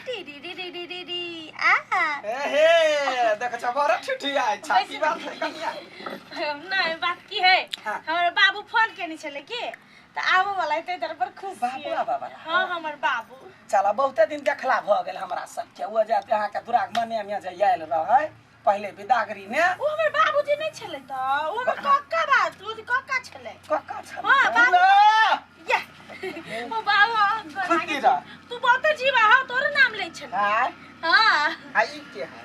T री री री री री री आ। ए हे देख छ बड़ ठिठिया अच्छा की बात है कनिया? नहीं बात की है, हाँ। हमर बाबू फोन केने छले की त आबो वाला है, ताहि पर खुश बाबू छियै। आबऽ वाला? हाँ हमर बाबू। चला बहुते दिन देखला भ गेल हमरा सबके। ओ जाते अहाँ के दुरागमने में जे आयल रहै पहिले विदागरी ने, ओ हमर बाबूजी नहीं छले त ओ हमर कक्का बात, ओ कक्का छले। कक्का छलै? हाँ बाबू या ओ बाबू खुशी रह। तू बहुत जीवा हो, तोर नाम लै छले। हाँ हाँ आ ई के है?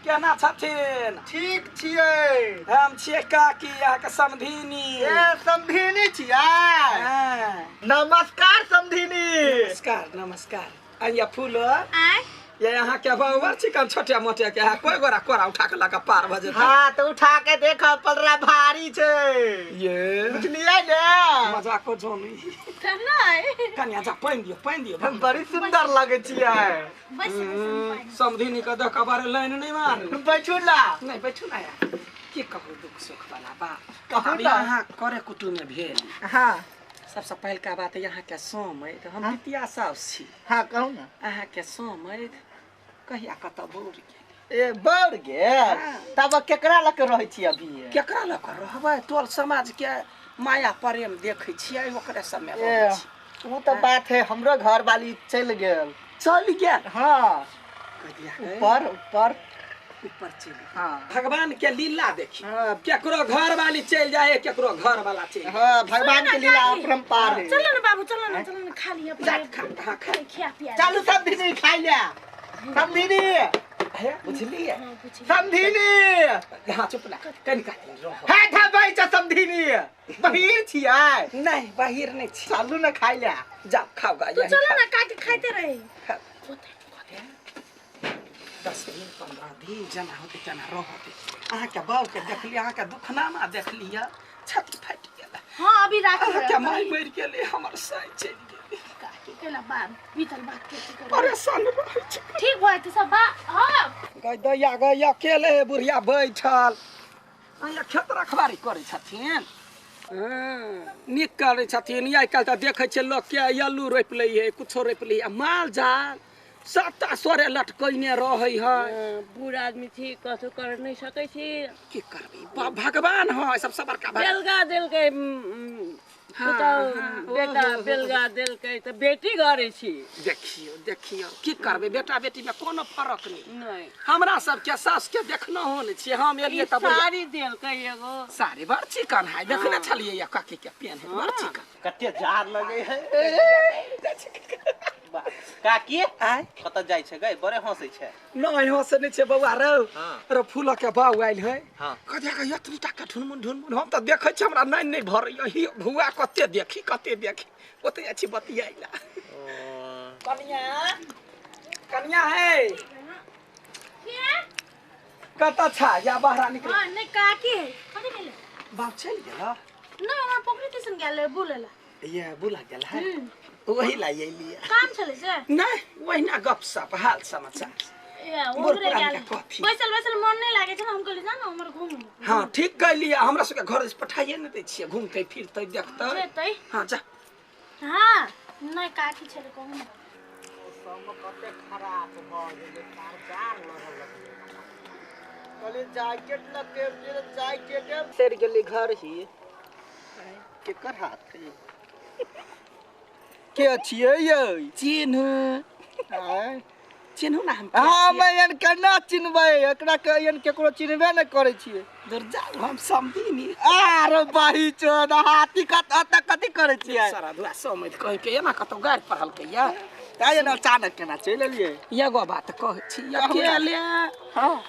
केना छथिन? ठीक छियै। हम छियै काकी अहाँके समधिनी। ए समधिनी छियै? हाँ। नमस्कार समधिनी। नमस्कार नमस्कार। आइया फूल आय ये अहाँ के बाबू चिकन छोटे मोटे के है, कोई गोरा कोरा उठा के लगा पार भ जेतै। हाँ तो उठा के देख पलरा भारी छै। ये बुझलियै ने? मजाक को जोनी त नहीं कनिया जा पानि दियौ पानि दियौ। हम बड़ी सुंदर लगै छियै। बैस बैस। समधिनी के देख बारे लाइन नहीं मारू। बैठू ना। नहीं बैठू ना यार, की कहू दुख सुख वाला बात कहू अभी ना। अहाँ करे कुटुम में भेल। हाँ सबसे पहिलका बात यहाँ के सोम हम पितिया साउस छी। हाँ कहू ना। अहाँ के सोम कहिया कतऽ बौर गेल? ए बौर गेल? तब केकरा लग के रहै छी अभी? केकरा लग के रहबै? टोल समाज के माया प्रेम देखै छियै ओकरे सब में ए रहै छी। वो तो बात है, हमरो घर वाली चलि गेल। चलि गेल? हाँ कहिया गए? ऊपर ऊपर ऊपर चलि गेल। हाँ भगवान के लीला देखी। हाँ। केकरो घर वाली चलि जाए केकरो घर वाला चलि जाए। हाँ भगवान के लीला अपरंपार है। चलो ना बाबू, चलो ना, चलो ना, खा लिया। जा खा हाँ खा। खिया पिया। चलू समधिनी खाइ ले। समधिनी हे बुझलियै? हाँ बुझलियै। समधिनी हाँ चुप ना कनि का दिन रहो। हे धबै छ समधिनी, बहिर छियै? नहीं बाहिर नहीं छी। चलू ना खाइ ले। जा खाओ गा। तू चलो ना काटी खाते रहे। 10 दिन 15 दिन जना होते तना रहते। अहाँ के बाबू के देखलियै, अहाँ के दुखनामा देखलियै, छाती फाटि गेल। हाँ अभी राखी अहाँ के माय मरि गेलै, हमर साइ चलि गेलै। काकी केला बात बीतल बात के की करबै? परेशान रहै छी। ठीक भऽ जेतै सब बा। हाँ गै दैया गै अकेले बुढ़िया बैठल अहाँ खेत रखबारी करै छथिन। नीक करै छथिन। आइ काल्हि तऽ देखै छियै लोकके आलू रोपि लै है, कुछो रोपि लै है, माल जाल सबटा सोरे लटकैने रहै है। बूढ़ आदमी छी, कथू कर नहीं सकै छी। की करबै, भगवान है सबसँ बड़का भगवान। बेलगा देलकै पुतहु बेटा, बेलगा देलकै तऽ बेटी घरे छी। देखियौ देखियौ की करबै, बेटा बेटी में कोनो फरक नहीं। नहीं हमरा सबके सास के देखनो हो नहीं छियै। हम एलियै तब साड़ी देलकै एगो साड़ी बड़ चिकन है, देखने छलियै या काकी के पेन है बड़ चिकन। कते जार लगै है काकी? आय कतऽ जाइ छै गै? बड़े हँसै छै। नहीं हँसै नहि छै बौआ रौ। रो फूल के बाउ आयल है। हाँ। कहिया के एतनी टा के ढुनमुन ढुनमुन हम तऽ देखै छी, हमरा नैन नहि भरैया। ही भुआ कते देखी कते देखी ओते जाइ छी बतियाइला। कनिया कनिया है कतऽ छा? या बाहर निकल। हाँ नहीं काकी है कथी भेलै? बाप चलि गेल? नहीं हमरा पोखरी दिसन गेल रहे बुलै ला। ये बुला गेल है वही ला एलियै। काम छलै से? नहीं वहिना गपशप हाल समाचार। ए ओकरे गेल बैसल बैसल मन नहीं लागे छै, हम कहली जा ना हमर घूम। हाँ ठीक कहलियै, हमरा सबके घर से पठाइए नहि दै छियै, घूमतै फिरतै देखतै जेतै। हाँ जा। हाँ नहीं काकी छलै कहू ना। मौसम कते खराब भऽ गेलै, तार जार लगल लगलै। कहली जैकेट लगे जैकेट सड़ गेलै घर ही। केकर हाथ है? के छियै यै? चिन्हू चिन्हू ना हम। हम एहन केना चिन्हबै? एकरा के एहन केकरो चिन्हबे नहि करै छियै। दूर जाउ, हम समधिनी। आरे बाही चोद हाथी कत अत कथी करै छियै? सारा दुआ समझ कहि के एना कतौ गारि पढ़लकै या ताहि एना अचानक केना चलि एलियै? एगो बात कहै छी, अकेले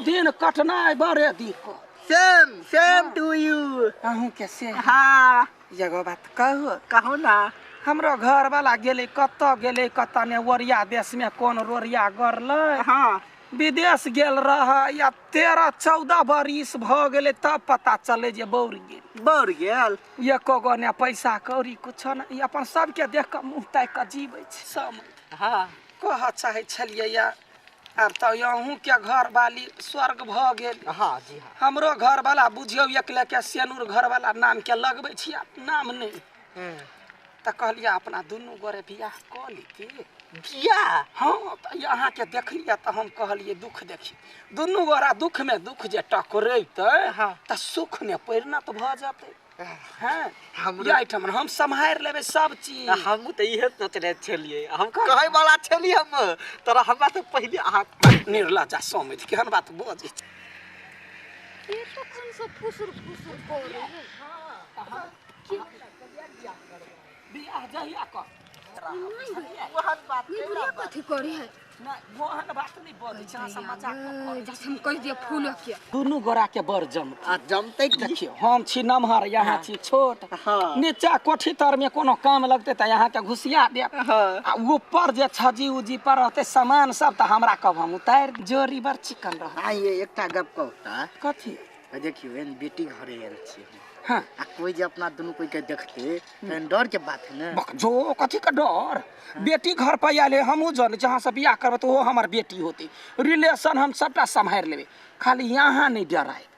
दिन कटनाइ बड़े दिक्कत। सेम सेम टू यू। अहूँ के से? हाँ एगो बात कहू? कहू ना। हमरो घर वाला गेलै कतऽ गेलै कतऽ ने, ओरिया देश में कोन रोरिया गरलै। हाँ विदेश गेल रहै या 13-14 बरिस भऽ गेलै तब पता चलै जे बौर गेल। बौर गेल? एको गो ने पैसा कौड़ी कुछो ने, अपन सबके देख कऽ मुँह ताकि कऽ जीबै छै सब। हाँ कहऽ चाहै छलियै या आब तऽ अहूँके घर वाली स्वर्ग भऽ गेल। हाँ जी हाँ। हमरो घर वाला बुझियौ एकले के सेनूर घर वाला नाम के लगबै छी, नाम नहि। तऽ कहलियै अपना दुनू गोरे बियाह कऽ लीती। बियाह? हाँ, तऽ अहाँके देखलियै तऽ हम कहलियै दुख देखी दुनू गोरा दुख में दुख जे टकरेतै तऽ सुख ने परिणत भऽ जेतै। हाँ, हमरो एहिठाम हम सम्हारि लेबै सब चीज। हमहूँ तऽ इहे सोचने छलियै, हम कहै वाला छलियै हम तोरा, हमरा से पहिले अहाँ। निर्लज्जा समझ केहन बात बजै छै। के तखन से फुसुर फुसुर करे है? बियाह जहिया कर ओहन बात ये बुढ़िया कथी करे है? नहि, ओहन बात नहि बजै छै, अहाँ सब मजाक कऽ करै। जैसे हम कह दिए फूल के दुनू गोरा के बड़ जमतै। आ जमतै की? देखियौ, हम छी नमहर, यहाँ छी छोट। हाँ। नीचा कोठी तर में कोनो काम लगतै तऽ यहाँ के घुसिया देब। हाँ। आ ऊपर जे छजी उजी पर रहतै सामान सब तऽ हमरा कहब, हम उतारि जोड़ी बड़ चिकन रहत। आ ये एकटा गप कहू तऽ। कथी? देखियौ, एहन बेटी घरे आयल छियै हम। हाँ। आ कोई जे अपना दुनू कोई के देखते तहन डर के बात है ने। बक जो कथी के डर? बेटी घर पर आयल है, हमहूँ जन जहाँ से बियाह करबै तऽ ओहो हमर बेटी होतै। रिलेशन हम सबटा सम्हारि लेबै, खाली यहाँ नहि डरायब,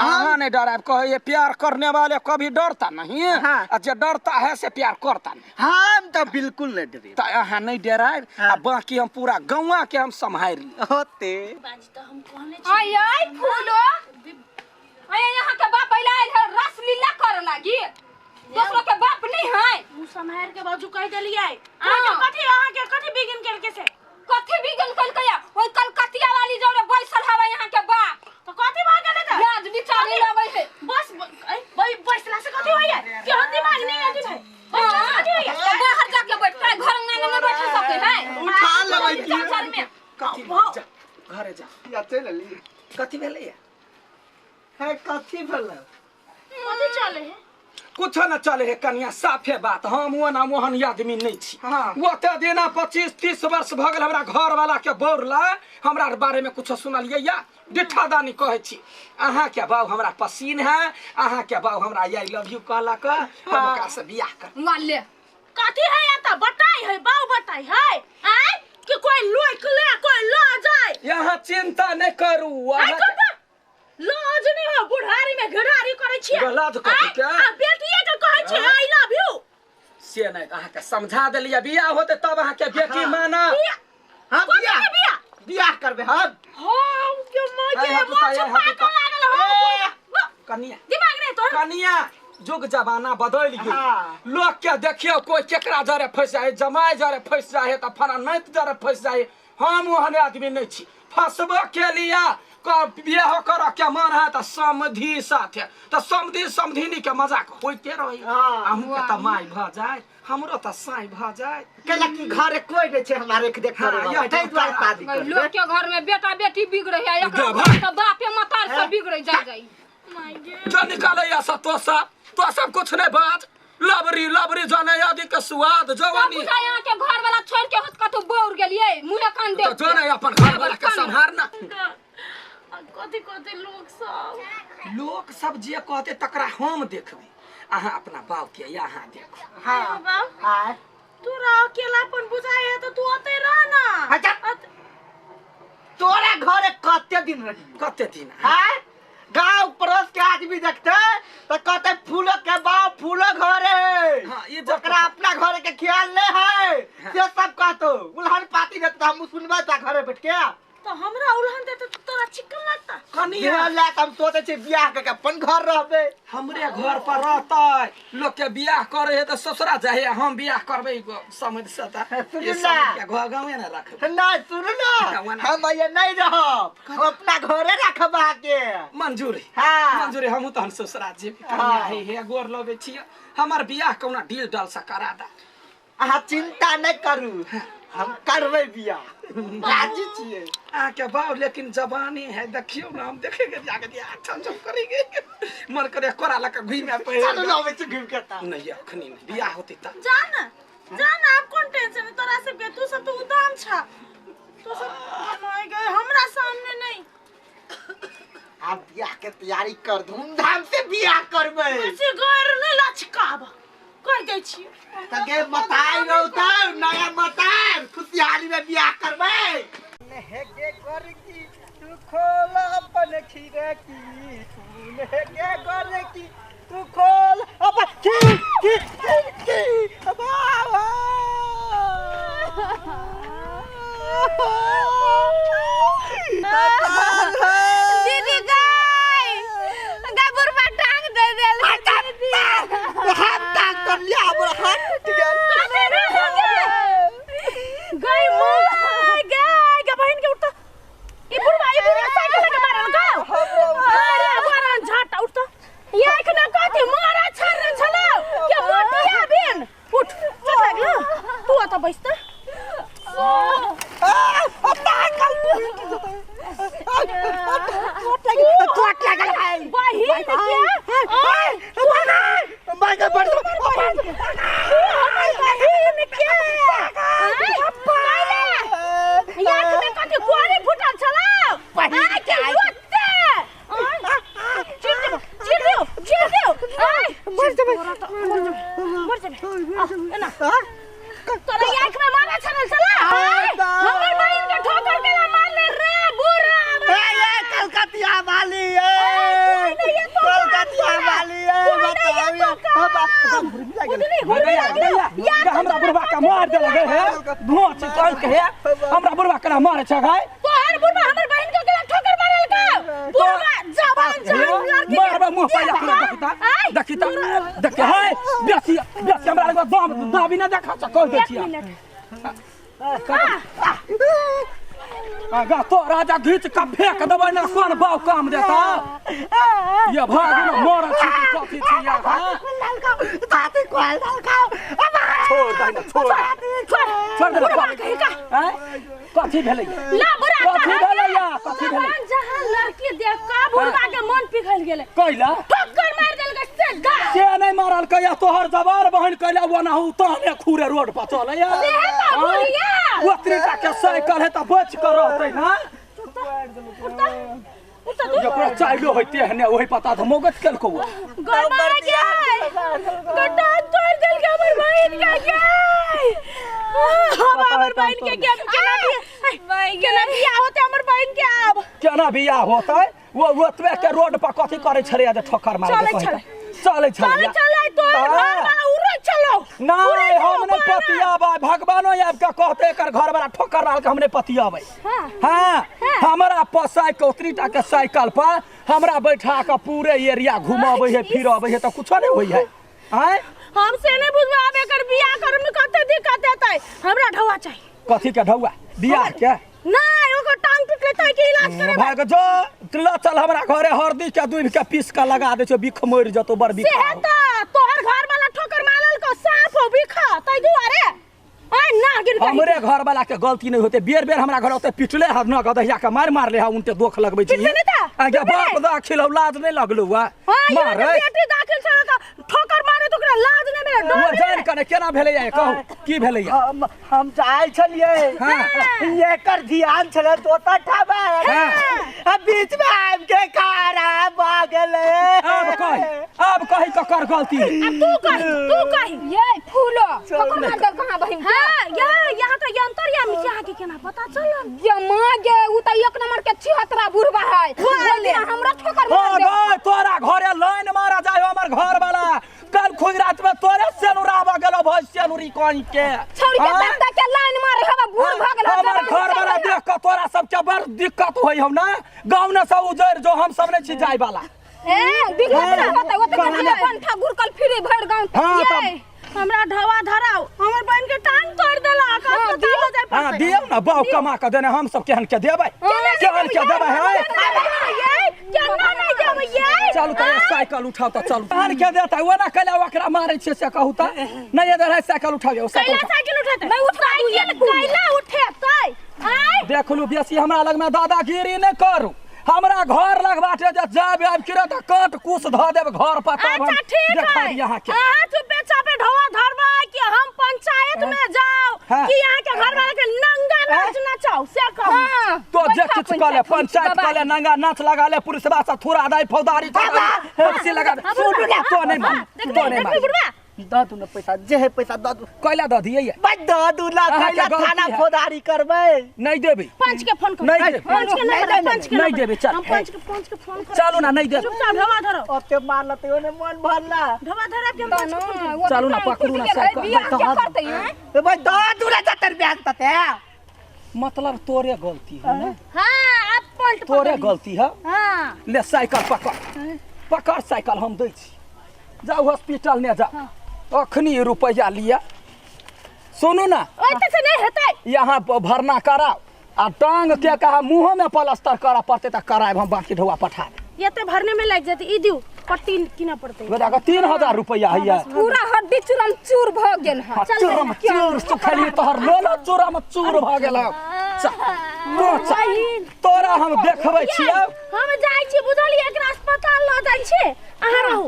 अहाँ नहीं डरायब। कहे प्यार करने वाले कभी डरता नहीं। हाँ। आ जे डरता है से प्यार करता नहीं। हम तऽ बिल्कुल नहीं डरे। तऽ अहाँ नहीं डरायब। हाँ। आ बाकी हम पूरा गौआ के हम सम्हारि लेब। होते। बाजी तऽ हम कहने आई आई फूलो, आई यहाँ के बाप अइला आयल है रसलीला करे लागी, दोसरो के बाप नहीं है। मुँह सम्हार के बाजू, कह देलियै अहाँके। कथी अहाँके कथी बिगिन केलकै से? कथी बिगन कलकै? ओइ कलकतिया वाली जौरे बैसल हवा यहाँ के बाप। तऽ कथी भऽ गेलै तऽ? लाज बिचारी लगै है। बस बैसला से कथी होइए? केहन दिमाग नहीं है भाई, बैसला से कथी होइए? तो बाहर जाके बैठता है, घर अंगना में नहीं बैठ सके है। उठा लेबै की? चल में। कथी? जा घरे जा। या चलि अली। कथी भेलैया? है, कथी भेलै? कथी चले है? कुछो न चले हे कनिया, साफे बात, हम ओना ओहन आदमी नहीं छी। हाँ। ओते दिना 25-30 वर्ष भऽ गेल हमरा घर वाला के बौरला, हमरा बारे में कुछो सुनलियै या? डिठा दानी कहै छी, अहाँ के बाबू हमरा पसीन है, अहाँ के बाबू हमरा I love you कहलक, हम ओकरा से बियाह कर वाले। कथी है या तऽ बताई है बाऊ, बताई है आय कि कोई लोक ले कोई ल जाए। यहाँ चिंता नहीं करू। आइ अहाँ करबा लाज नहीं हो, बुढ़ारी में घरारी करै छियै? लाज कथी के? आ बेटिए के कहै छियै I love you. से नहीं, अहाँके समझा देलियै, बियाह होते तब अहाँके बेटी माना। बियाह? हम कथी बियाह के बियाह? बियाह करबै हम। हाँ के माय आइ के हाथ उठा, मोछ आइ हाथ पाकऽ उठा। लागल हो। कनिया, दिमाग नहीं तोहर। कनिया, जुग जमाना बदलि गेल। हाँ। लोक के देखियौ कोई केकरा जरे फंसि जाइ, जमाय जरे फंसि जाइ तऽ फना नाति जरे फंसि जाइ। हम ओहन आदमी नहीं छी। फंसबो के लिए बियाह करऽ के मन है तऽ समधी साथे तऽ समधी समधिनी के मजाक होइते रही। हाँ। अहूँके तऽ माय भऽ जाय, हमरो तऽ साँय भऽ जाय। कैला कि घरे कोई नहीं छै हमरा रेख देख हाँ, करे वाला। यह ताहि दुआरे शादी करबै। लोग के घर में बेटा बेटी बिगड़े है, एकरा जा घर तो बापे मतार से बिगड़े जा जाई। माय गे। जो निकालै सब तो सब तो सब कुछ नहीं बाज, लबरी लबरी जाने आदि के स्वाद सब जवानी। बुझा यहाँ के घर वाला छोड़ के होत कतौ बौर गेलियै मुँहे कान तो देख। जो नहीं अपन घर वाला के सम्हारना। कथी कथी लोक सब लोक सब जे कहते तकरा हम देखबै, अहाँ अपना बाप के यहाँ देखू। हाँ। बाप, आय। तोरा अकेलापन बुझाइ है तऽ तू ओतै रह ना। अच्छा। तोरा घरे कते दिन रहियो? कते दिन? हाँ, गांव पड़ोस के आदमी देखते तो कहते फूलो के बाप फूलो घरे। हाँ, ये जब- ओकरा अपना घरे के ख्याल नहीं है से सब कहतो, उल्हन पाती देते हम सुनबै त घरे बैठ के। तऽ हमरा उलहन देते तऽ तोरा चिकन लगता। कनिया, बियाह ला के हम सोचे छी बियाह के अपन घर रहबै। हमरे घर पर रहतै। लोक के बियाह करे है तऽ ससुरा जाइ है, हम बियाह करबै समझ से तऽ सुनू ये ना। समझ के घर गाँवे ने रखबै। नहीं सुनू ना, हम ये नहीं रहब, हम अपना घरे रखब अहाँके। मंजूरी। हाँ। मंजूरी, हमहूँ तहन ससुरा जेबै। हाँ। कनिया, हे हे गोर लगै छियै, हमर बियाह कहुना डील डाल से करा दे। अहाँ चिंता नहीं करू, हम करबै बियाह, राजी छियै। अहाँके बाप लेकिन जवानी है, देखियौ ना हम देखेंगे जाके दिया छम छम करेंगे, मन करे कोरा लऽ के घुमे पे। चलू ना, अबै छी घुमि के तऽ। नहीं, अखनी नहीं, बियाह होतै तऽ। जा ना जा ना, आब कोन टेंशन है तोरा सबके? तू सब तऽ उदाम छा, तू सब माय गे हमरा सामने नहीं। आब बियाह के तैयारी कर, धूमधाम से बियाह करबै। से गैर नहीं लचकाब कर दै छी। तके मताई रहतै, नया मताई खुशहाली में बियाह करबै। नेहके गोरकी तू खोल अपन खिड़की, तू नेहके गोरकी तू खोल अपन खिड़की खिड़की। बाबा। बैसता। चोट लागल है। बहिन के हमर बहिन के याद में कथी कोरी फुटल छलौ? बहिन आय के ओते चिर देबो, चिर देबो, चिर देबो। आय मर जेबै। मर जेबै, एना तोरा आँख में मारा छलल छला? आय, हमर बहिन के ठोकर के मारले रे बुढ़ा। कलकतिया वाली ए, कलकतिया वाली ए, बताओ। गैया गैया गै, हमरा बुढ़वा के मार देलक हे भोच कह के हे, हमरा बुढ़वा केना मारे छै गै? तोहर बुढ़वा हमर बहिन के केना ठोकर मारल का? बुढ़वा जवान जवान लड़की के मारबा मुंह पहिला पूरा। देखिता देखिता देख हे, बेसी बेसी हमरा लग दाम दाबी ना देखा छ, कह दे छिया आगा तो राजा घीच के फेंक देबै ना, कोन बाव काम देता ये भाग ना मर छी की कथी छी या? हाँ? छोड़ दे ना, छोड़ दे, छोड़ दे ना। बुढ़वा कही का? आँय? कथी भेलै? ला बुढ़ा। कथी भेलै या? कथी भेलै? जवान जहां लड़की देख के बुढ़वा के मन पिघल गेलै। कैला? ठोकर मार देलकै सीधा। से नहि मारल कैया, तोहर जवान बहन कैला ओनाहु तहने खूरे रोड पर चलैया। सेहे तऽ बुढ़िया। ओतरीटा के साइकिल है तऽ बच के रहतै ना। उठता उठता तू। जकरा चाइलो होइते हने ओहि पता तऽ मोगत केलकौ। गरमा गए, गड्ढा तोड़ देलकै हमर बहिन के। गए हम हमर बहिन के केना भी केना बियाह होते हमर बहिन के आब? केना बियाह होतै? वो ओतबे के रोड पर कथी करै छलैया जे ठोकर मारै? चलै छलै। चलै छलै। चले चले, तोर हाँ। घर वाला उड़े चलो। नहीं, हम नहीं पतियाबै। भगवानो आबि के कहते एकर घर वाला ठोकर मारल के, हम नहीं पतियाबै। हाँ। हाँ, हमरा पर साइकिल ओतरी टा के साइकिल पर हमरा बैठा के पूरे एरिया घुमाबै है फिरबै है तऽ कुछो नहीं होइ है। आँय? हम से नहीं बुझबै, आब एकर बियाह करे में कते दिक्कत हेतै। हमरा ढौआ चाही। कथी के ढौआ? बियाह के? नहीं, ओकर टांग टूटले तै के इलाज करेबै। भाग जो, ल चल हमरा घरे, हरदी के दूध के पीस के लगा दै छियौ, बिख मरि जतौ। बड़ बिख से त तोहर घर वाला ठोकर मारल को साफ हो बिख तै दुआरे। आय ना गिर कहीं। हमरे घर वाला के गलती नहीं होते, बेर बेर हमरा घर ओते पिटले हर न गदहिया के मार मारले हा, उनते दोख लगबै छी। पिटबे नहि तऽ? आगे पिटबे बाप नहि? दाखिल लाज नहीं लगलौ वा? हाँ, ये मारे बेटी दाखिल छल त ठोकर मारे त ओकरा लाज नहि भेलै, डर वो नहि जान भेलै? कने केना भेलै या कहू, की भेलै या? हम जाइ छलियै। हाँ। एकर ध्यान छलै तोता ठाबा। हाँ। आ बीच में आबि के खड़ा भऽ गेलै। आब कही, आब कही ककर गलती है? अब तू कही, तू कही। ये फूलो ठोकर मार देल कहाँ बहिन के? हाँ, यहाँ यहाँ तो यंत्र या यहाँ के केना पता चलल? ये माँ गे, उ त एक नंबर के छिहत्तरा बुढ़बा है। ओहि दिना हमरा ठोकर हो मार देल। गए तोरा घरे लाइन मारा जाय हमर घर वाला, कल खुद रात में तोरे सेनुराबा गेलो भई सेनुरी कहीं के। छौड़ी के आँय? तक तक के लाइन मारे हवा, बूढ़ भऽ गेल। हमर घर वाला देख के तोरा सबके बड़ दिक्कत होई हौ ना, गाँव ने सब उजड़ जो, हम सब नहीं छी जाय वाला। ए दिक्कत ना होतै ओते। कहने। पंखा गुरकल फिरे भरि गाँव। हाँ, ये। तब। हमरा ढवा धराओ, हमर बहन के टांग तोड़ देलक। हाँ, अस्पताल में जाय हाँ पड़तै। दियौ ना, बाप कमा के देने, हम सब केहन के देबै, केहन के देबै है? ये केना नहीं देबै ये? चलू तऽ साइकिल उठाउ तऽ चलू। केहन के देतै? ओना कैला ओकरा मारै छियै से कहू तऽ? नहि इधर है, साइकिल उठाउ यौ, साइकिल कैला उठाउ। साइकिल उठेतै? नहीं उठा दू ये। कैला उठेतै? आय देखलू, बेसी हमरा लगमे दादागिरी नहि करू। हमरा घर लग बाटे जे जाब आबि के तऽ काट कुस धऽ देब घर पर, तब हम अच्छा ठीक देखा है। अहाँके। अहाँ चुपे चापे ढोआ धरबै कि हम पंचायत में जाओ हाँ। कि यहाँ के घर वाला के नंगा नाच नचाओ से कहू? हाँ, तो जे बैठा किछु कऽ ले, पंचायत कऽ ले, नंगा नाच लगा ले, पुलिसवा सब थोड़ा दाई फौदारी फांसी लगा दे। सुनू ना। तो नहीं मान, तो नहीं मान। बुढ़वा दऽ दू ने पैसा, जे है पैसा दऽ दू। कैला दऽ दियै? भाई दऽ दू ना। अहाँके कैला गलती थाना है। फौदारी करबै? नहीं देबै। पंच के फोन करू। नहीं देबै। पंच के नहीं, नंबर, नहीं, पंच के नहीं नंबर। देबै, चल। हम पंच के, पंच के फोन करू। चलू ना, नहीं देबै। चुपचाप ढोआ धरो। ओते मारल तैयो ने मन भरला। ढोआ धरो के हम पंच के फोन करू। चलू ना, पकड़ू ना साइकिल। बियाह के करतै हैं? ए भाई दऽ दू ना जतर ब्याह तते। मतलब तोरे गलती है ना? हाँ, अब पलट तोरे पकड़। गलती है। हाँ। ले साइकिल पकड़, पकड़ साइकिल, हम दै छी, जाउ हॉस्पिटल ने जाउ, अखनी रुपैआ लिअ। सुनू ना। ओते से नहीं हेतै। यहाँ भरना कराउ आ टांग के कहा मुँहो में प्लास्टर करऽ पड़तै तऽ करायब हम, बाकी ढौआ पठा देब। एते भरने में लागि जेतै। ई दिउ। पट्टी किना पड़तै। बेटा के 3000 रुपया हैया। पूरा हड्डी चूरम चूर भ गेल है। चूरम चूर सुखली तोहर लोलो चूरम चूर भ गेल। तोरा हम देखबै छियै। हम जाइ छी बुझलियै, एकरा अस्पताल ल जाइ छी। अहाँ रहू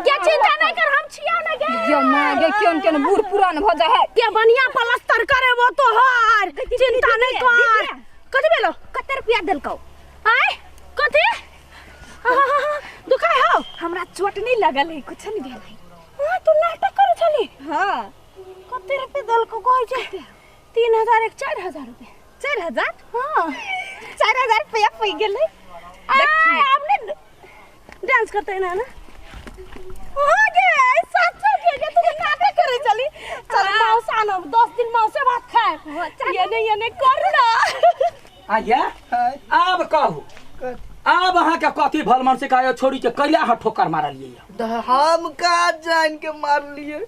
के चिंता नहीं कर, हम छियै ना गे। गे मां गे केन केन बूढ़ पुरान भ जा है। के बढ़िया प्लास्टर करेबो तोहर, चिंता नहीं कर। कथी भेलो? कते रुपया देलकौ? आय कथी दुखाय हौ? हमरा चोट नहीं लगल है, कुछ नहीं भेल है। हां तू नाटक करै छली? हां। कते रुपया देलकौ कहै छै? 3000 एक 4000 रुपया। 4000? हां 4000 रुपया पै गेलै। आय आब ने डांस करते ना ना हो गे सच्चा के गे तू नाटक करे चली। चल मौसा आनो 10 दिन मौसे भात खाए। ये नहीं ये नहीं कर ना। आया आब कहू आब अहाँ के कथी भल मन से कहे छोड़ी के कैला अहाँ ठोकर मारलियै? हम का जान के मारलियै?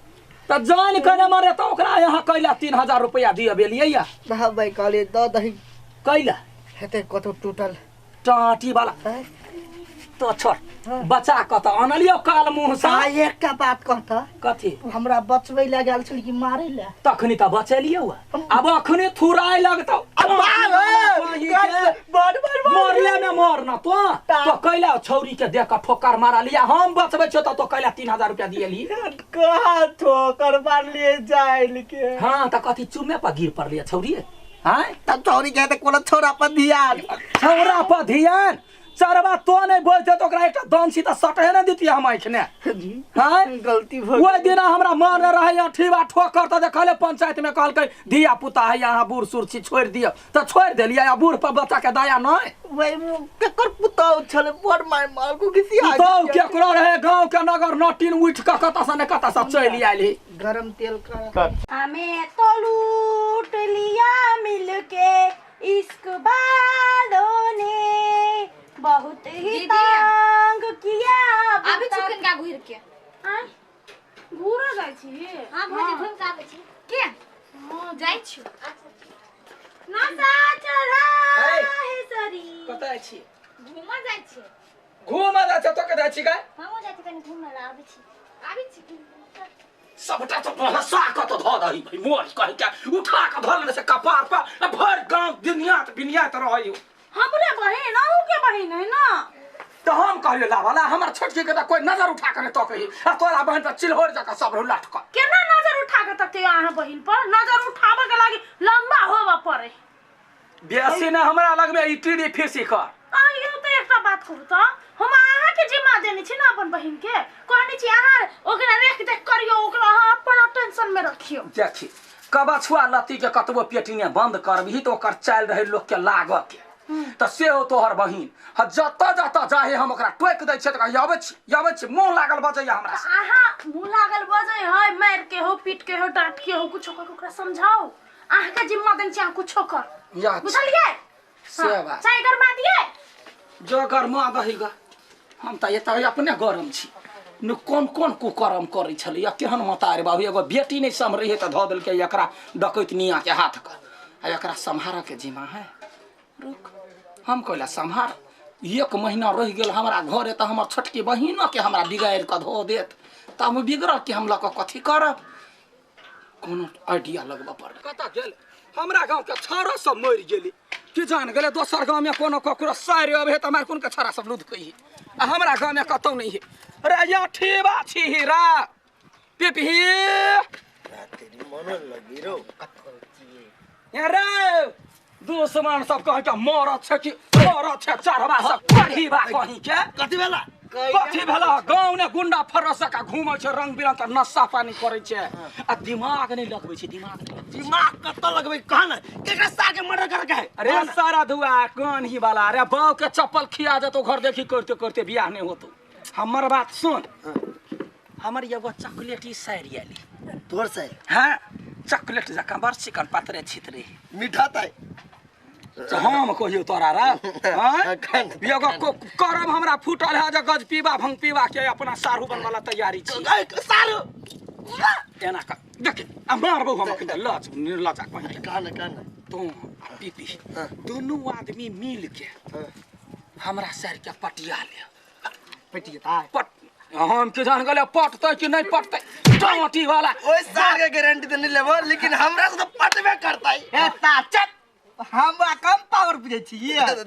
त जान के ने मारे त ओकरा यहाँ कैला 3000 रुपया दिय बेलियै या? भाई कहलियै द दही। कैला हेतै कतौ टूटल टाटी वाला तो छोड़ बचा क त अनलियो काल मुंह से। आ एकटा बात कहता। कथी? हमरा बचबै ला गेल छल कि मारै ला? तखनी त बचेलियो। अब अखने थुराय लगतौ। बड़ बड़ मरले में मर न तो तो कैला छौरी के देख के ठोकर मारलिया। हम बचबै छियो त तो कैला 3000 रुपया दियली? कहाँ ठोकर मारलिए जाइल के? हां त कथी चुमे पर गिर पड़लिए छौरी? हां तब छौरी के त कोनो छोरा पर ध्यान। छौरा पर ध्यान? चरबा तो नहीं बोलते तो ओकरा एकटा दंशी त सटहे ने दितियै हम आँखि ने। हां गलती भ ओहि दिना हमरा मन रहे अठीबा ठोकर त देखले पंचायत में कहलकै धिया पुता है यहाँ बूढ़ सूढ़ छी छोड़ि दियौ त छोड़ि देलियै। आ बूढ़ पर बच्चा के दया नहीं। वही केकर पुतौ छलै बड़ मार मार को किसी आ पुतौ केकरो रहे गांव के नगर नटीन उठ के कतऽ से ने कतऽ से चलि आयल। गरम तेल का हमें तो लूट लिया मिलके इश्क वालों ने, बहुत ही तंग किया। आबे छुकन का घुर के घूरा जाइ छी? हां भौजी घुम के आबै छी। के हां जाइ छी। नशा चढ़ा है सरी। कतऽ छी? घूमा जाइ छी। घूमा जाइ छी तो कतऽ जाइ छी गे? हमहूँ जाइ छी कनि घूमे ला आबै छी। आबै छी। सबटा तो भसा क तो धऽ दही भाई मोर कहि के उठा के धऽ लेने से कपार पर आ भरि गांव दुनिया त बिनिया त रहै। हमरे बहिन अहूँ के बहिन है ना? त हम कहलियै लावाला हमर छोटकी के त कोई नजर उठा के नहि तकै आ तोरा बहिन त चिल्होर जकाँ सब रहू लटकल। केना नजर उठा के तकते अहाँ बहिन पर? नजर उठाबे के लागी लंबा होबे पड़े। बेसी ने हमरा लगमे ई टीडी फीसी कर। आइयो त एकटा बात कहू त हम अहाँ के जिम्मा देने छी ना अपन बहिन के, कहने छी अहाँ ओकरा रेख देख करियो, ओकरा अहाँ अपन टेंशन में रखियो। देखी कबछुआ लत्ती के कतबो पेटीने बंद करबही त ओकर चालि रहै लोक के लागऽ के त सेहो तोहर बहिन ह जतऽ जतऽ जाहे हम ओकरा टोकि दै छियै त कहै अबै छी अबै छी मुँह लागल बजैया हमरा से। अहाँ मुँह लागल बजै है, मारि के हो पीट के हो डांट के हो कुछो कर ओकरा समझाओ। अहाँ के जिम्मा देने छी अहाँ कुछो कर बुझलियै? से बात। चाय गरमा दिए? जो गरमा दही ग हम त एतऽ अपने गरम छी न कोन कोन कुकरम करै छलै केहन मतार बाबू एगो बेटी नहीं सम्हरै है त धऽ देलकै एकरा डकैत निया के हाथ कर आ एकरा सम्हारऽ के जिम्मा है। रुक हम कहला सम्हार 1 महीना रहि गेल हमरा घरे त हमर छोटकी बहिनो के हमरा बिगाड़ि कऽ धऽ देत त हम बिगड़ल के हम लऽ कऽ कथी करब? कोनो आइडिया लगबऽ पड़ल। कतऽ गेल? हमरा गाँव के छाड़ा सब मरि गेलै की जान गेलै। दोसर गाँव में कोनो ककरो सारि अबै है त हमरा कोन के छाड़ा सब लुधकै है आ हमरा गाँव में कतौ नहीं है। रे या ठेबा छी रा पिपही रे दुश्मन सब कहै के मरत छै कि मरत छै चढ़बा सब कढ़ीबा कहीं के। कथी भेला? कथी भेला? गाँव ने गुंडा फरस जकाँ घूमै छै रंग बिरंग के नशा पानी करै छै आ दिमाग नहि लगबै छै। दिमाग नहि लगबै छै। दिमाग कतऽ लगबै कह ने केकरा सार के मर्डर कर के है? अरे सारा धुआ कान ही वाला अरे बाऊ के चप्पल खिया जेतौ घर देखी करते करते बियाह नहि होतौ। हमर बात सुन, हमर एगो चॉकलेटी साड़ी आयली। तोहर साड़ी? हाँ चॉकलेट जकाँ बड़ चिकन पातरे छितरे मीठा ताई। तो हम कहियो तोरा रा हाँ एगो करम हमरा फूटल है जे गज पीबा भंग पीबा के अपना सारू बनवाला तैयारी छी। सारू एना कर देख आ मारबौ हम अखन लज निर्लजा कहीं। कह न कह न। तू आ पीपी दुनू आदमी मिल के हमरा सर के पटिया ले। पटियता? पट हम के जान गेले पटतै कि नहीं पटतै टोटी वाला ओइ सार के गारंटी त नहीं लेबो लेकिन हमरा से तो पटबे करतै ए ताचत हमरा कम पावर बुझै छी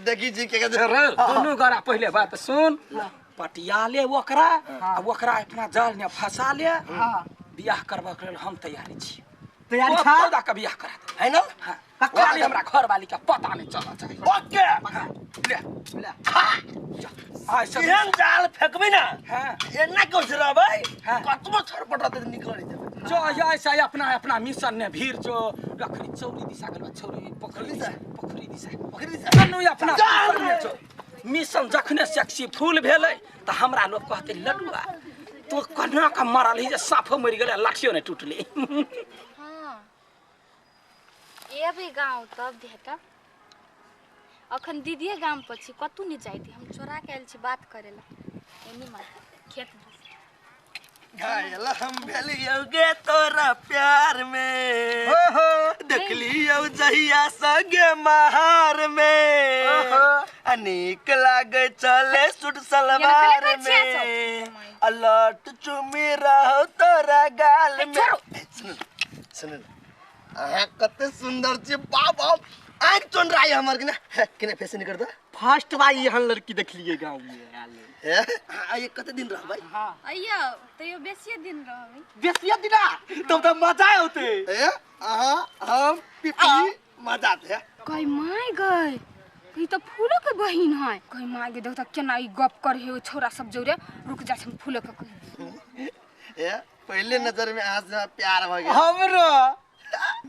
देखी जी के रे दुनू गरा पहिले बात सुन पटिया ले ओकरा आ ओकरा अपना जाल में फंसा ले बियाह करबा के लेल हम तैयारी छी तैयारी छा तो के बियाह करा दे है ना हां खाली हमरा घर वाली के पता नहीं चला चाहिए ओके ले ले आ सब एहन जाल फेंकबे ना हां एना कुछ रहबै हाँ। कतबो छरपट रहतै त निकल नहीं जेबै जो ऐसा अपना अपना मिशन ने भीड़ जो रखरी चौरी दिशा गेल छौरी पोखरी दिशा पोखरी दिशा पोखरी दिशा दुनू अपना मिशन में जो मिशन जखने सक्सेसफुल भेलै त हमरा लोग कहते लडुआ तो कना का मरल ही जे साफो मरि गेलै लाठियो ने टूटले हाँ एबै गाँव तब भेटब अखन दीदीए गाम पर छी कतहु नहि जाइत हम चोरा के आयल छी बात करे ला एनी मार खेत दिस घायल हम भेलियौ गे तोरा प्यार में देखलियौ जहिया संगे महार में अनेक लागे चले सूट सलवार में अलट चुमी रहो तोरा गाल में सुन सुन अहाँ कते सुंदर छी बाप बाप आँख चोन रहा है हमर के ना फैशन कर दो फर्स्ट बार एहन लड़की देखलिए गांव में हे ये कते दिन रहबै अइयो तैयो बेसिए दिन रहबै बेसिए दिना तब त मजा औते ए अहाँ हम पिपी मजा आते कई my गई ई त फूलो के बहिन है कई my गे देख त केना ई गप करे है ओ छोरा सब जोरे रुक जा हम फूलो के कही ए पहले नजर में अहाँ से प्यार भ गेल हमरो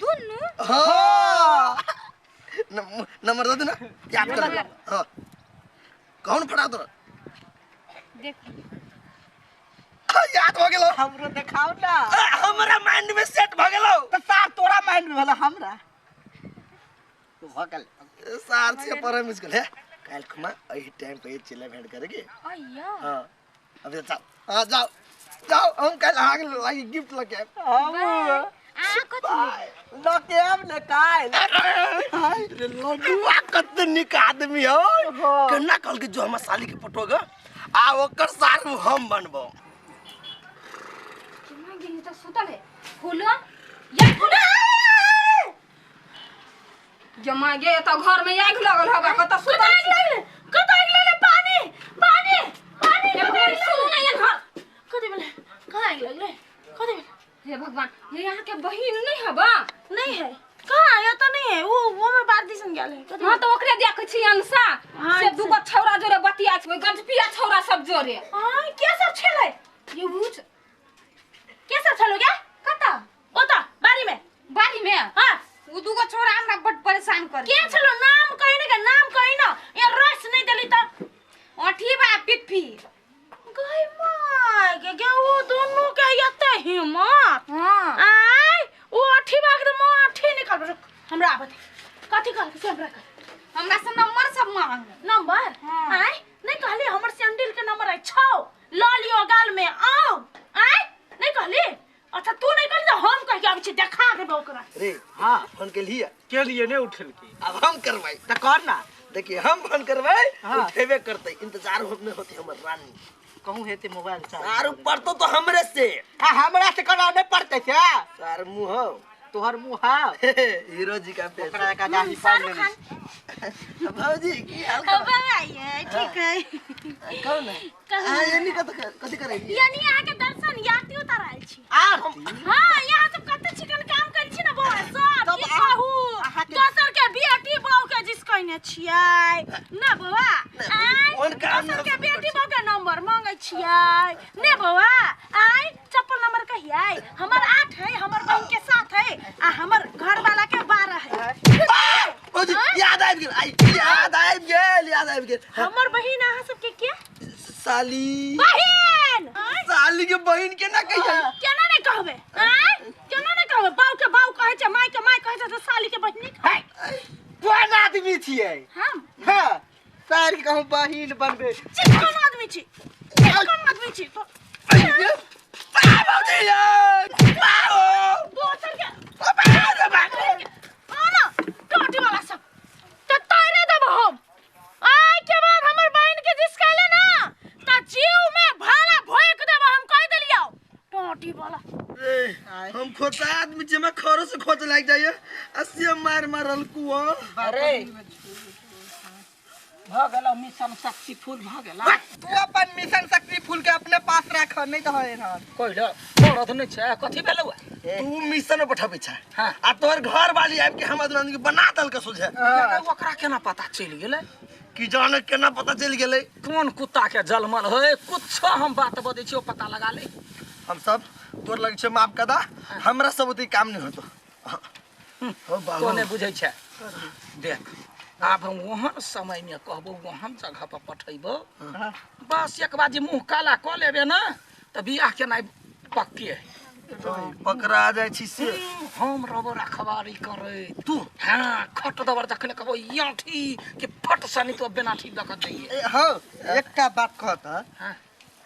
दुनू हाँ नंबर दे दे ना याद कर ले हाँ कौन फटा तोरा देख याद भ गेलो हमरो देखाओ ना हमरा माइंड में सेट भ गेलो त सार तोरा माइंड में भला हमरा तो भ गेल सार से पर मुश्किल है काल खुमा एही टाइम पे चिल्ला भेंट करेगी अइयो हां अब जाओ हां जाओ जाओ हम कल आग लागी गिफ्ट लके आएब। हम आ कथी लके आब ने काल रे लडुआ कते निक आदमी हो केना कहल के जो हमर साली के पटोगा आ ओकर सार हम बनबो केना गेली त सुतल है फूलो या फूलो जमा गे त घर में आगि लगल हवा कत सुतल आगि लगले कत आगि लगले पानी पानी पानी सुनू ना एनहर कथी भेलै कहाँ आगि लगले कथी भेलै हे भगवान ये यहाँ के बहिन नहीं हबा नहीं है कहाँ ये तो नहीं है वो में बात दिसन गेल है कथी हां त ओकरे देखै छी अंसा हाँ, से दुगो छौरा जोरे बतिया छै गंजपिया छौरा सब जोरे हां के सब छलै ये उठ के सब छलो क्या कता ओता बारी में बारी में हां उ दुगो छौरा हमरा बड परेशान कर के छलो नाम कहि न के नाम कहि न ये रस नहीं देली त अठी बा पिप्पी गई my के गे वो दोनों के एते हिम्मत हां आय वो अठी बाग त म अठी निकाल रुक हमरा आबत कथी कहल से हमरा कह हमरा से नंबर सब मांग नंबर हाँ। आय नहीं कहली हमर सैंडल के नंबर है 6 ल लियो गाल में आओ आय नहीं कहली अच्छा तू नहीं कहली त हम कह के आबै छी देखा देबो ओकरा रे हां फोन के लिए के लिए ने उठल के अब हम करवाई त कर ना देखिए हम फोन करवाई हाँ। उठेबे करते इंतजार होने होती हमर रानी कहूं हेते मोबाइल चार्ज सार पड़तो तो हमरे से आ हमरा से करा नहीं पड़ते छे सार मुंह हो तोहर मुंह हा हीरो जी का फेस ओकरा का जाही शाहरुख खान भौजी की हाल बाबा ये ठीक है कौन है हां ये नहीं कत कथि करेगी यानी यहाँ के दर्शन याती उतर आयल छी आरती हाँ यहाँ सब कते चिकन काम करै छी ना बौआ सब तब की कहू दोसर के बेटी बहू के जिस कहने छियै ना बौआ आय ओहन काम दोसर ना के बेटी बहू के नंबर मांगै छियै ने बौआ आय चप्पल नंबर कहियै हमर 8 है हमर बहन के 7 है आ हमर घर वाला के 12 है भौजी याद आबि गेल आई याद आबि गेल याद आबि गेल हमर बहिन अहाँ सबके के साली बहिन साली के बहिन के ना कहियै केना नहीं कहबे आय केना नहीं कहबे बाऊ के बाऊ कहै छै माय के माय कहै छै त साली के बहिन नहीं कहबै कोन आदमी छियै हम हां सार के कहूं बहिन बनबे चिकन आदमी छी चिकन आदमी छी तो भौजी बाओ दोसर के बाओ आ ना टोटी वाला सब त तैरे देब हम आय के बाद हमर बहिन के जिसकाले ना त जीव में भाला भोक देब। टोटी वाला रे हम खोता आदमी जे में खरो से खोज लाग जाइए अस्सी मार मारल कुआ। अरे भ गेल मिशन सक्सेसफुल भ गेल। तू अपन मिशन सक्सेसफुल के अपने पास राख नहीं त होय रहल कोइल मरद नहीं छै कथि भेलौ। तू मिशन पठाबै छै हां आ तोहर घर वाली आबि के हमरा दुनू के बना दल के सोझे ओकरा केना पता चलि गेलै कि जाने केना पता चलि गेलै कोन कुत्ता के जलमल होय कुछो हम बात बजै छियो पता लगा ले। हम सब तोर लग छै माफ कदा हमरा सब ओते काम नहीं होतो। हो बाबू तो नहीं बुझै छै देख आब हम वहाँ समय में कहबो वहाँ जगह पर पठैबो बस एक बार जे मुंह काला क लेबे ना त बियाह के नहीं पक्के पकड़ा जाय छी से हम रबो रखवारी करे तू हां खट दबर जखने कहबो याठी के फट सनी तो बिना ठीक दक दैए। हां एकटा बात कहत हां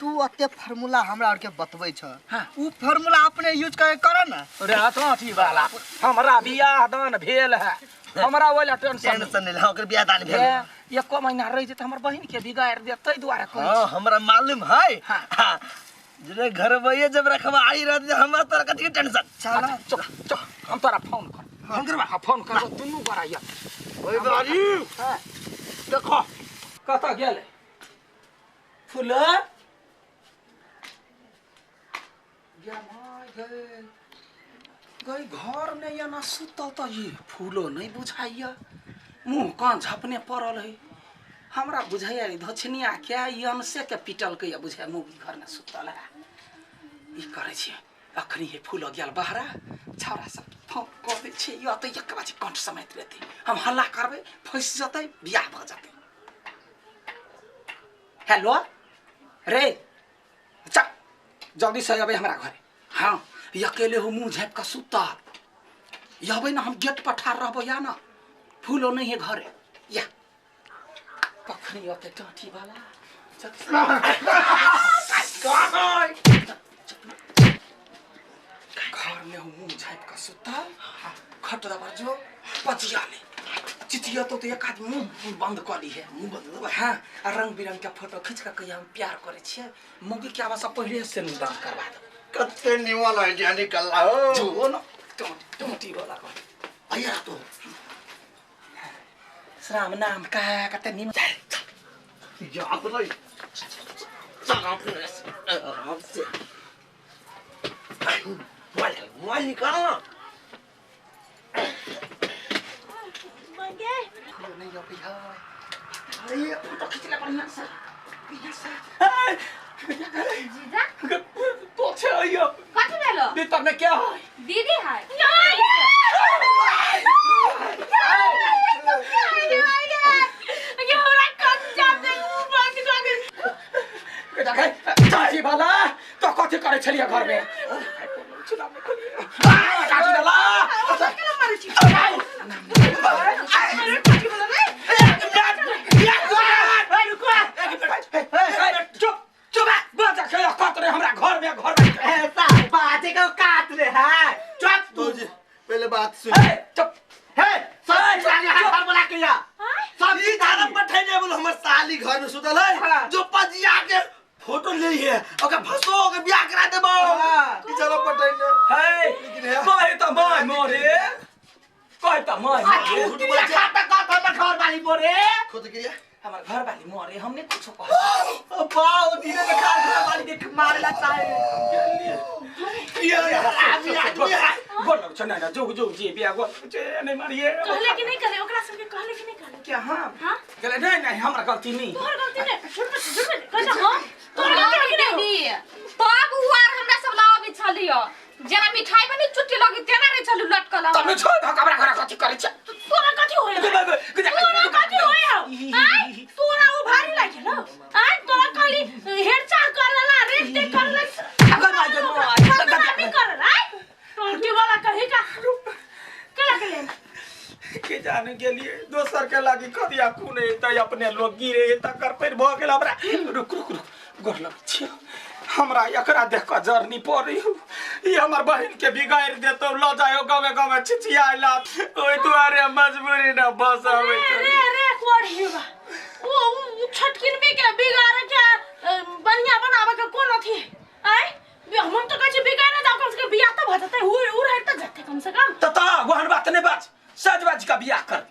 तू अते फार्मूला हमरा और के बतबै छ हां उ फार्मूला अपने यूज करे कर ना। अरे हाथी वाला हमरा बियाह दान भेल है हमरा ओला टेंशन टेंशन नहीं ओकर बियाह दान भेल एको महीना रह जेत हमर बहिन के बिगाड़ दे तै दुआरे कहै हां हमरा मालूम है। हां जरे घर भैया जब रखवा आई रहत हमरा तोरा कथि के टेंशन। चल चुप चुप हम तोरा फोन कर फोन करबा हां फोन करबो दुनू गोरा या ओए बारी हां देखो कत गेल फूल या my गए गई घर में या ना सुतल त ये फूलो नहीं बुझाइया मुंह कान झपने पड़ल है हमरा बुझाइया धछनिया के अनसे के पिटल के बुझाय मुंह घर में सुतल है ई करे छी अखनी हे फूल गेल बहरा छौरा सब फोन क दै छी या त एक बाजी कंठ समेत रहते हम हल्ला करबै फंस जतै बियाह भ जतै। हेलो रे चल जल्दी से अबै हमरा घरे। हाँ अकेले हो मुंह झाँप के सुतल अबै ना हम गेट पर ठाढ़ रहबो या ना फूलो नहीं है घरे या कखनी अते टाटी वाला घर में हो मुंह झाँप के सुतल खट दबर जो पचिया ले चिचिया तो एक आदमी मुंह बंद क ली है मुंह बंद। हाँ रंग बिरंग के फोटो खींच के कहिया हम प्यार करे छियै मौगी के आवाज पहिले से दान करवा दो कते निमन आइडिया निकलला हो जो न टोटी वाला को आया तो श्राम नाम का कते निमन जा अपने आराम से मोबाइल मोबाइल निकाल ना मंगे नहीं अबै है अरे फोटो खींच ले बढ़िया से बढ़िया से जीजा तो छे आइयो कथि भेलो भीतर में क्या है दीदी है ये हमरा कच्चा से मुंह बंद कर दे चाची वाला तो कथि करे छलिए घर में चुनाव में खोलिए चाची वाला केना मारै छी अरे चाची वाला रे चुप चुप बाजा के काट रे हमरा घर में ऐसा बाजे को काट ले है चुप तू जी पहले बात सुन ए चुप हे सब साली हाथ बोला के या सब ई धारा पठाई बोल हमर साली घर में सुतल है जो पजिया के फोटो ले है ओके फसो के बियाह करा देबो ई चलो पठाई हे कहे त my मोरे कहे त my मोरे झूठ बोल खाता का हमर घर वाली मोरे खुद गिरिया हमर घर वाली मोरे हमने कुछ कहा बाओ धीरे में खा घर वाली देख मारेला चाहे ये आदमी आदमी है गोर लग छ ना जो जो जी बियाह गोर जे नहीं मारिए कहले कि नहीं कहले ओकरा सबके कहले कि नहीं कहले क्या हां हां कहले नहीं नहीं हमरा गलती नहीं तोहर गलती नहीं झूठ मत झूठ मत कहला हां तोहर गलती है कि नहीं तब उ आर हमरा सब लाबे छलियो जेना मिठाई बनी चुट्टी लगी तेना रे छलु लटकल तमे छोड़ धक हमरा घर कथि करै छ तोरा कथि होय तोरा कथि होय हौ आय तोरा उ भारी लागि गेलो आय तोरा कहली हेरचाह करला रेट ते करला अगर माय बदनामी करला आय टोंटी वाला कही का केला के ले के जाने के लिए दोसर के लागी कदिया खून त अपने लोग गिरे तकर पर भ गेल हमरा रुक रुक रुक गोर लग छी हमरा एकरा देख के जरनी पड़ी ई हमर बहिन के बिगाड़ देतो ल जायो गावे गावे छिछियाला ओइ दुआरे मजबूरी न बस आवे रे रे कोड़ी बा ओ छटकिन में के बिगाड़ के बढ़िया बनावे के कोन अथी आय हम तो कहै छी बिका ना जाओ, कम से कम बियाह तो भ जतै, उड़ उड़ त जतै कम से कम। त त वहन बात नै बाज, सज बाज का बियाह कर।